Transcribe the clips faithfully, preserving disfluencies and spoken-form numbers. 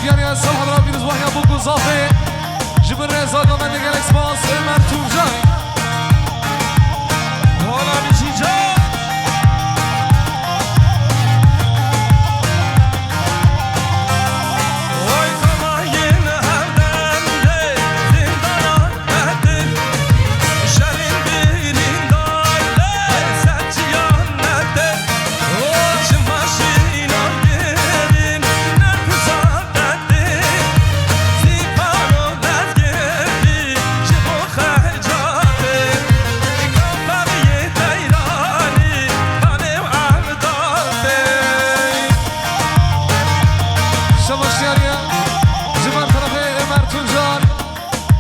Diyariya Salhadra pîrozbahiya bûk û zafê. Ji bin rêza govendê gelek spas, Ömer Tuncay. Hala Mijîca. Oy kamayên hevdem lê zindana Şerîn birîndar lê ser çiyan nete. O çima şînan girîn ne kuzatete. Zîpano lezgirî ji bo xecatê. Kaferiyê teyranî kanê û evdatê. Şebaş diyariye. Ji ber terefê Ömer Tuncar.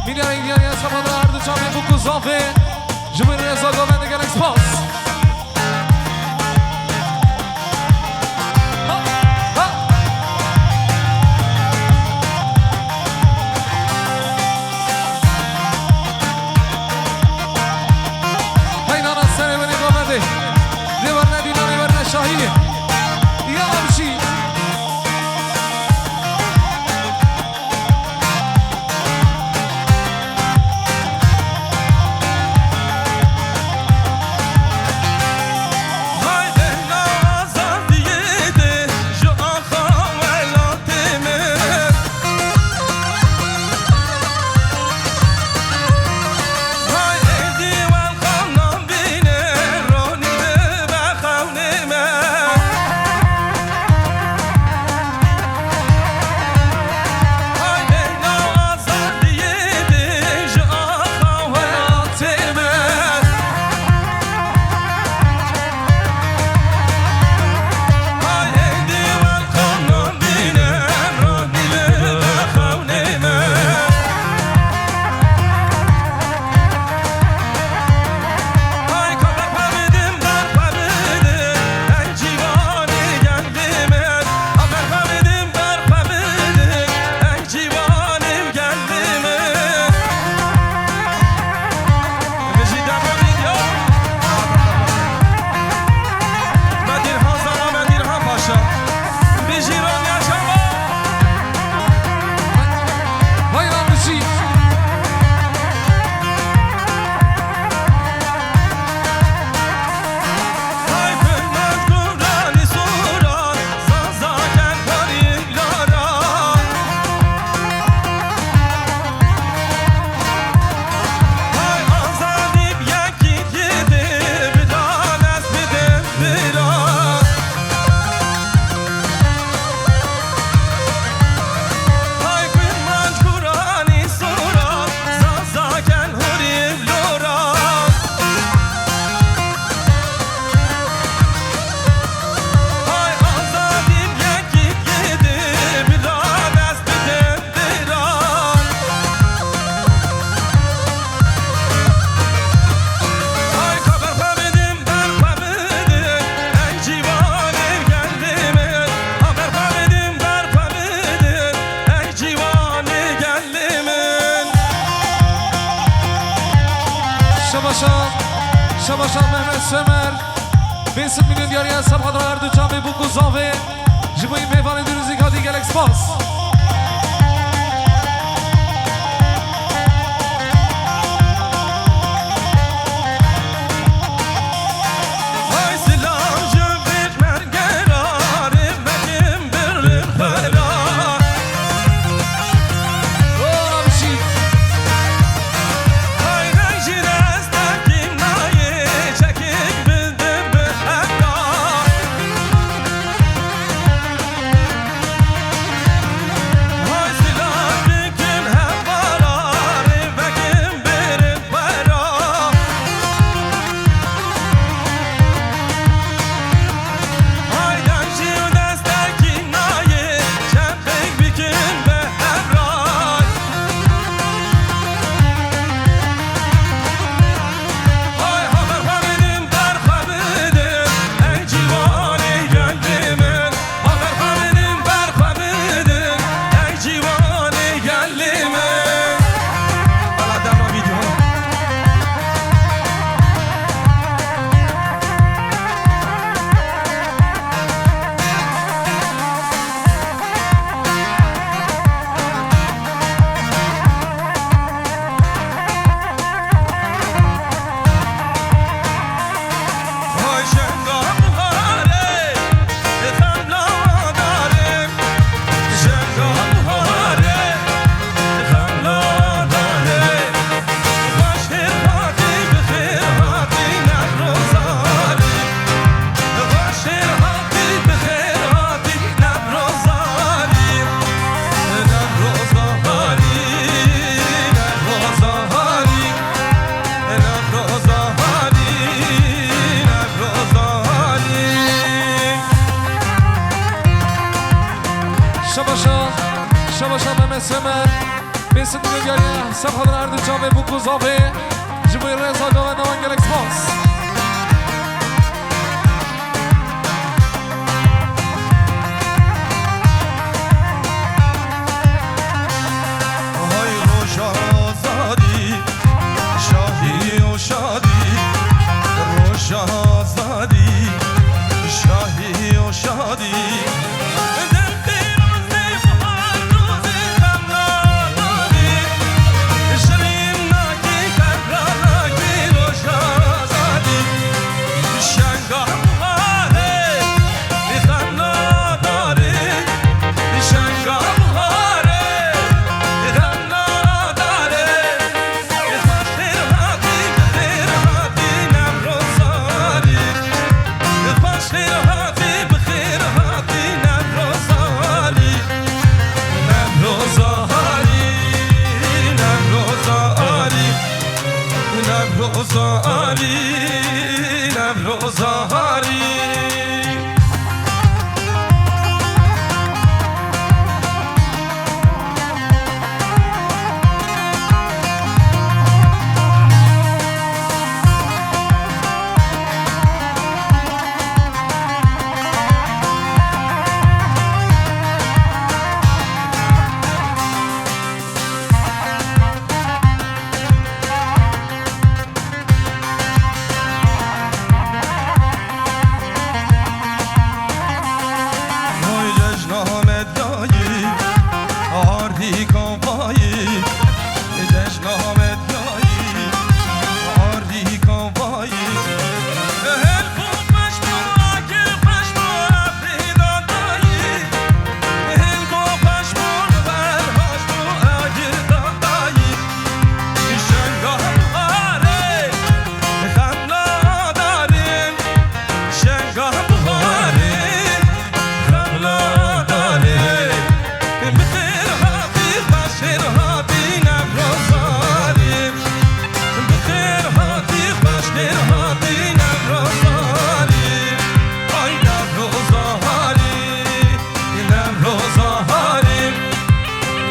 Milyarên diyariya Sefada her du çavên bûk û zafê. Ji bo rêza govendê gelek spas. Ha, ha. Hey nana serê wenê govendê. Dê werne dîlanê werne şahî. Ya amşî. Şebaşa, Şebaşa Mehmet Semer. Pênc sed milyon diyariya Serhadra her du çavê bûk û zafê. Ji bo î mêvanê dûrîzî hatî gelek spas. Semer, bêsin digeriye, ser xatir her du çavê bûk û zavê, ji bo rêza gavenda wan gelek spas. Hay roja azadî, şahî û şadî, roja azadî, şahî û şadî. Bi xêr hatî, bi xêr hatî, Newroza Arî. Newroza Arî, Newroza Arî, Newroza Arî, Newroza Arî. Vay cejna medyayî, arî kavayî, cejna medyayî, arî kavayî. Hel bû xweş bû, agir xweş bû, Efrîna dayî. Hel bû xweş bû, berhaş bû, agir dayî. Şenga buharê, xemla darê. Şenga buharê, xemla darê. Bi xêr hatî, xweş xêr hatî Newroza Arî. Bi xêr hatî, xweş xêr hatî Newroza Arî. Ay Newroza Arî, Newroza Arî,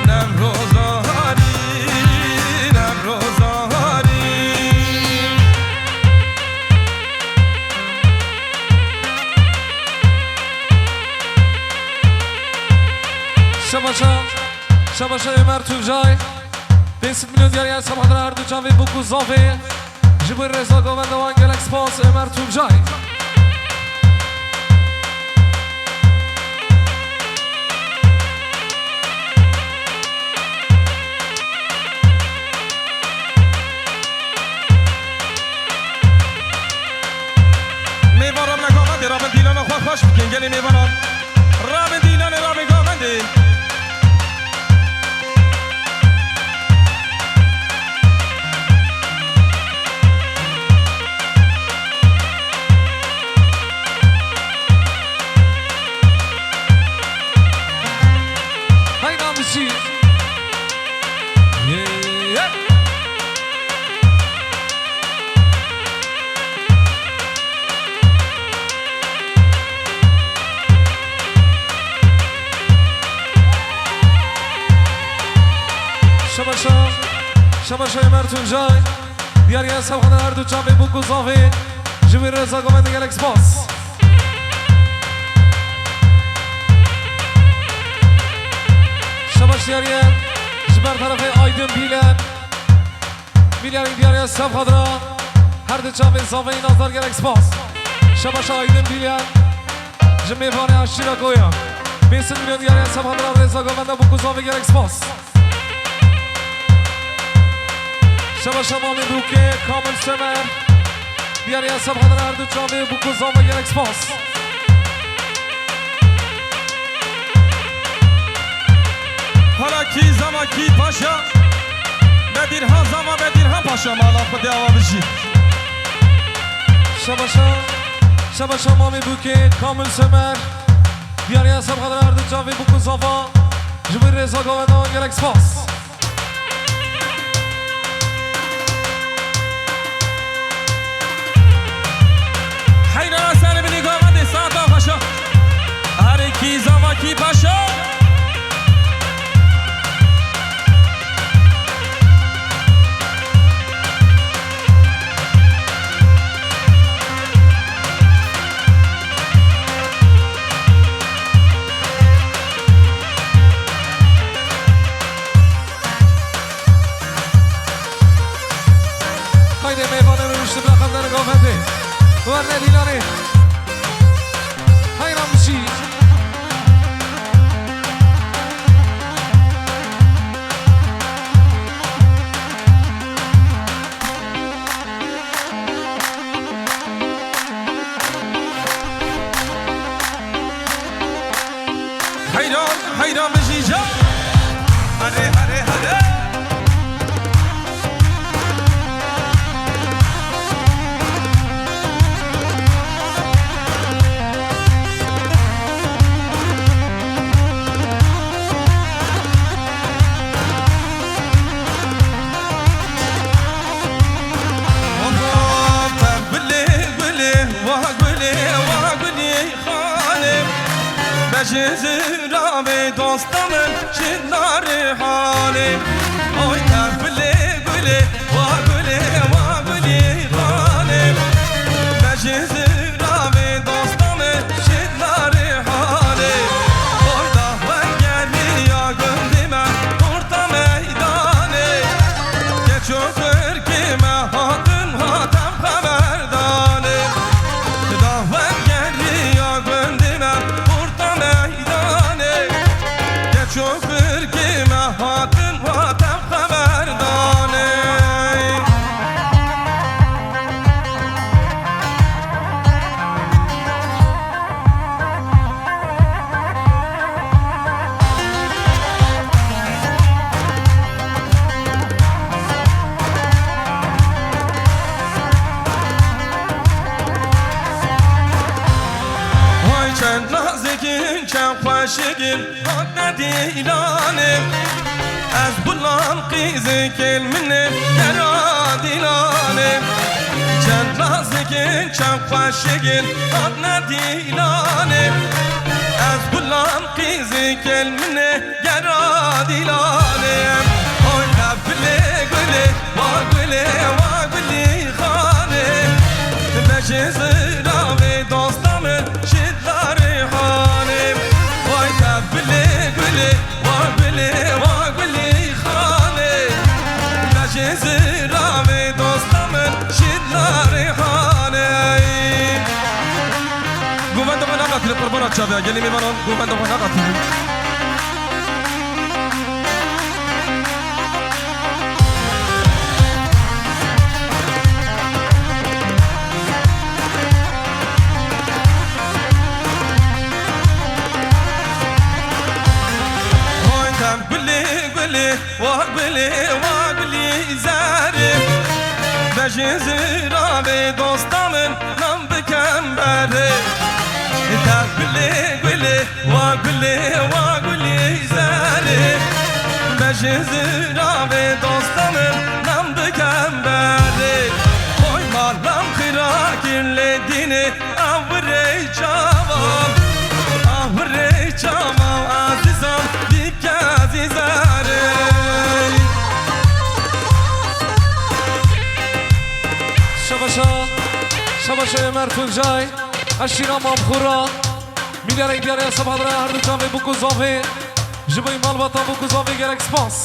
Newroza Arî, Newroza Arî. Şebaşa, şebaşa Ömer Tuncay. Pênc sed milyon diyariye, ser xatir her du çavê bûk û zavê. Ji bo rêza gavenda wan gelek spas, Ömer Tuncay. Mêvan rabine gavendê, rabin dîlana xwe xweş bikin, gelê mêvanan. Rabin dîlanê, rabin gavendê. Hey namişî. Yeah, yeah. Şebaşa, şebaşa Ömer Tuncay. Diyariye, ser xatir her du çavê bûk û zavê. Ji bo rêza gavendê gelek spas. Şebaş diyariye, ji ber terefê Aydin Bîlen. Milyarên diyariye, ser xatira her du çavê zaveyî nazdar, gelek spas. Şebaşa Aydin Bîlen, ji mêvanê Aşîra Goya. Pênc sed milyon diyariye, ser xatira rêza gavenda bûk û zavê, gelek spas. Şebaşa mamê bûkê Kamil Semer. Diyariye, ser xatira her du çavê bûk û zavê, gelek spas. Hala kî zava kî paşa, Bedirhan zava Bedirhan paşa, mala Xwedê awa bijî. Şebaşa, şebaşa mamê bûkê Kamil Semer. Diyariye, ser xatira her du çavê bûk û zava, ji bo rêza gavenda wan gelek spas. Heyra ser binî gavendê, saeta xweşa. Herê kî zava kî paşa. Dîlanê. Heyran bijî. Heyran, heyran bijî can. Hare, hare, hare. Oho, te gulê, gulê, wa gulê, wa gulê. Xanê, bejê ziravê dosta min, şit narê halê. Oy te gulê gulê, wa gulê, wa gulî xanê. Bejê ziravê dosta min, şit narê halê. Oy da wengeriya gundê me, orta meydanê. Keço Tirkê me hatin, hatem xeberdanê. Da wengeriya gundê me, orta meydanê. Keço Tirkê me hatin, hatem xeberdanê. Vay çend nazik in, çend xweşik in, hatine dîlanê. Ez gulan qîzikên min ê, gera dîlanê. Çend nazik in, çend xweşik in, hatine dîlanê. Ez gulan qîzikên min ê, gera dîlanê. Oy te gulê gulê, wa gulê, wa gulî xanê. Bejê ziravê dosta min, şit la rêhanê. Vay te gulê gulê, wa gulê, wa gulî xanê. Bejê ziravê dosta min, şit la rêhanê. Govenda xwe naqetînin, qurbana çaviya gelî mêvanan, govenda xwe naqetînin. Oy te gulê gulê, wa gulê, wa gulî zerê. Bejê ziravê dosta min, nan bikem berê. Te gulê gulê, wa gulê, wa gulî zerê. Bejê ziravê dosta min, nan bikem berê. Oy malam xira kir lê dînê, ah wirê çawa, ah wirê çawa, azîzan dîke azîzarê. Şebaşa, şebaşa Ömer Tuncay, eşîra Mamxura, milyarek diyarê Esad Hadra, her du çavê bûk û zavê, ji bo malbatan bûk û zavê gelek spas.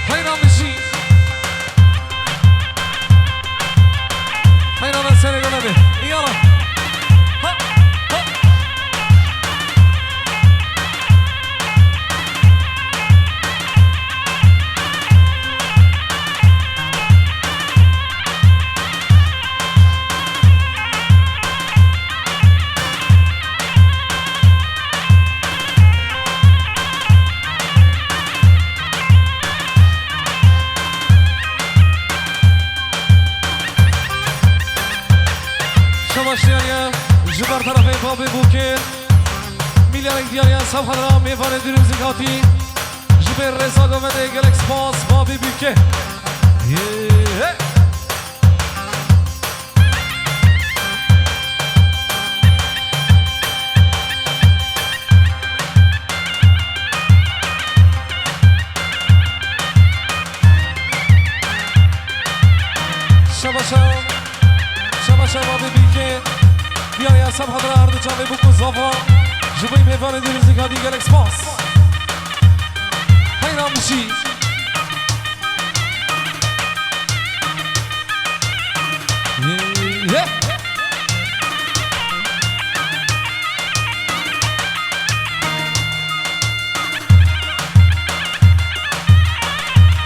Heyran bijî. Heyran serê gele be. Yala. Ha, ha. Şebaş diyariye ji ber terefê babê bûkê. Milyarek diyariye Sewhedra mêvanê dûrî zik hatî. Ji ber rêza govendê gelek spas babê bûkê. Yê, hey. Şabaşa, şabaşa Babê Bîkê. Diyar ya sab hadra ardı çavê bûk û zava. Ji bo mêvanê dîrîzî kadî gelek spas. Heyran bişî. Yeah.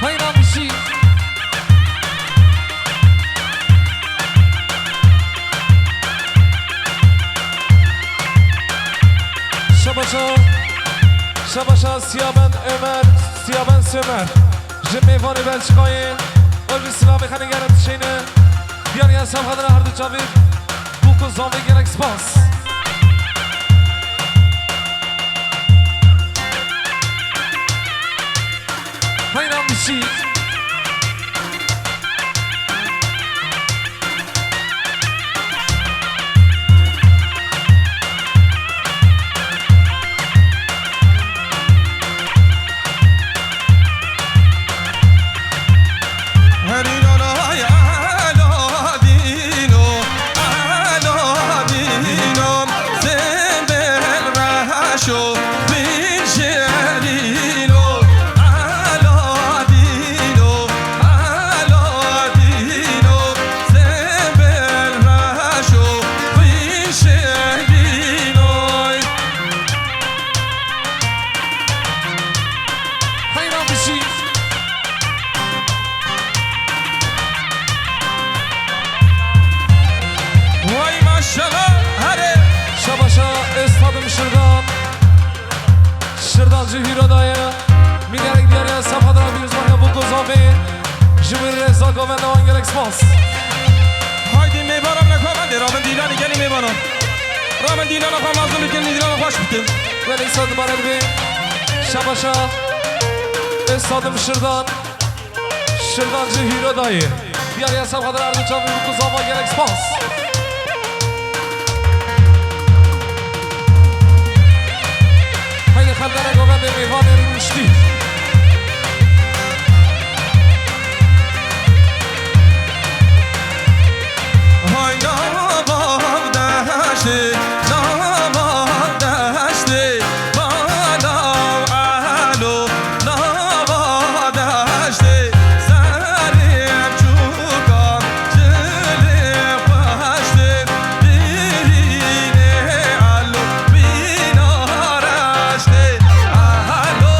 Heyran bişî. Şabaşa, şabaşa Siyaben Ömer, Siyaben Sömer. Ji mêvanê Belçikayê, ew jî silavê xenê gelek dişêne. Diyar ya sab hadra her du çavê bûk û zavê gelek spas. Heyran bişî. Heyran bişî. Vay maşallah, hadi. Şabaşa Estadım Şırdan. Şırdan ji hîro daye. Mînerek diyar ya sab hadra pîrozbahiya bûk û zavê. Ji bo rêza govenda wan gelek spas. Haydi mêvana min govendê, rabin dîlanê gelî mêvana. Rabin dîlana xwe mazin bikin, dîlana xweş bikin. Gelek spas dibare dibe. Şabaşa Estadım Şırdan. Şırdan ji hîro dayê. Diyar ya sab hadra ardı çavê bûk û zava gelek spas. Haydi xemdene govendê mêvanê rûniştî. Hay nava deştê, nava deştê, bala elo, nava deştê, serê çûka, cilê xweştê, bîrînê elo, bîna reştê, elo.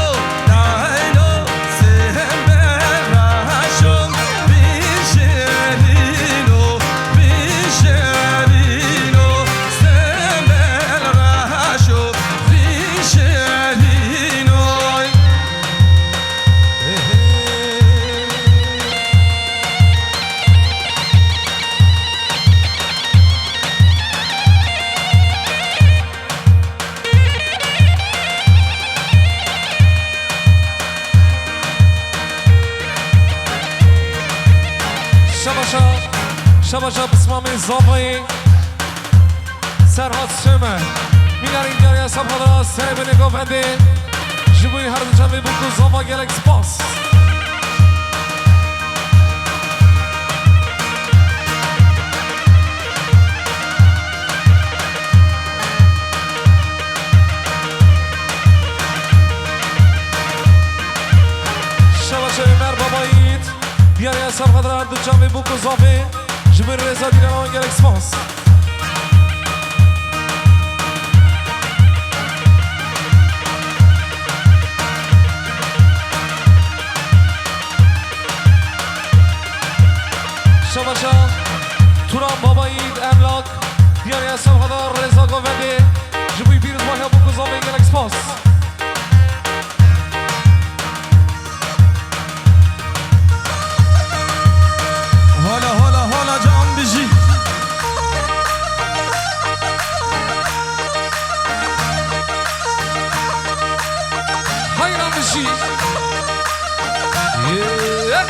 Şabaşa, şabaşa pismamê zavayê Serhat Sömer. Mînarê diyariya Safxadra serê binê govendê. Ji bo her du çavê bûk û zava gelek spas. Şebaşe Ömer Babayît, diyariya Safxadra her du çavê bûk û zavê, ji bo rêza dîlana wan gelek spas. Şebaşa Turan Babayît Emlak, diyariya Safxadra rêza govendê, ji bo pîrozbahiya bûk û zavê gelek spas. Hala, hala, hala can bijî. Hayran bijî. Yeah.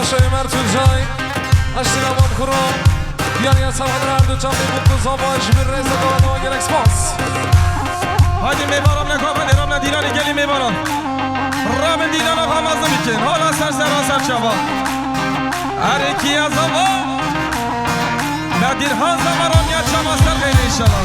Şemer Tuncay, Aştı Navam Kuro, Diyan Yasar Hadra Erdu Çamlı Mutlu Zava, Jibir Reza Doğan Doğan Gerek Spas. Hadi meyva ramle kafede ramle dilani gelin meyva ram. Rabin dilana gamazlı bikin. Hala ser ser ser çava. Her iki yazama. Nadir Hazama ram ya çama ser gayri inşallah.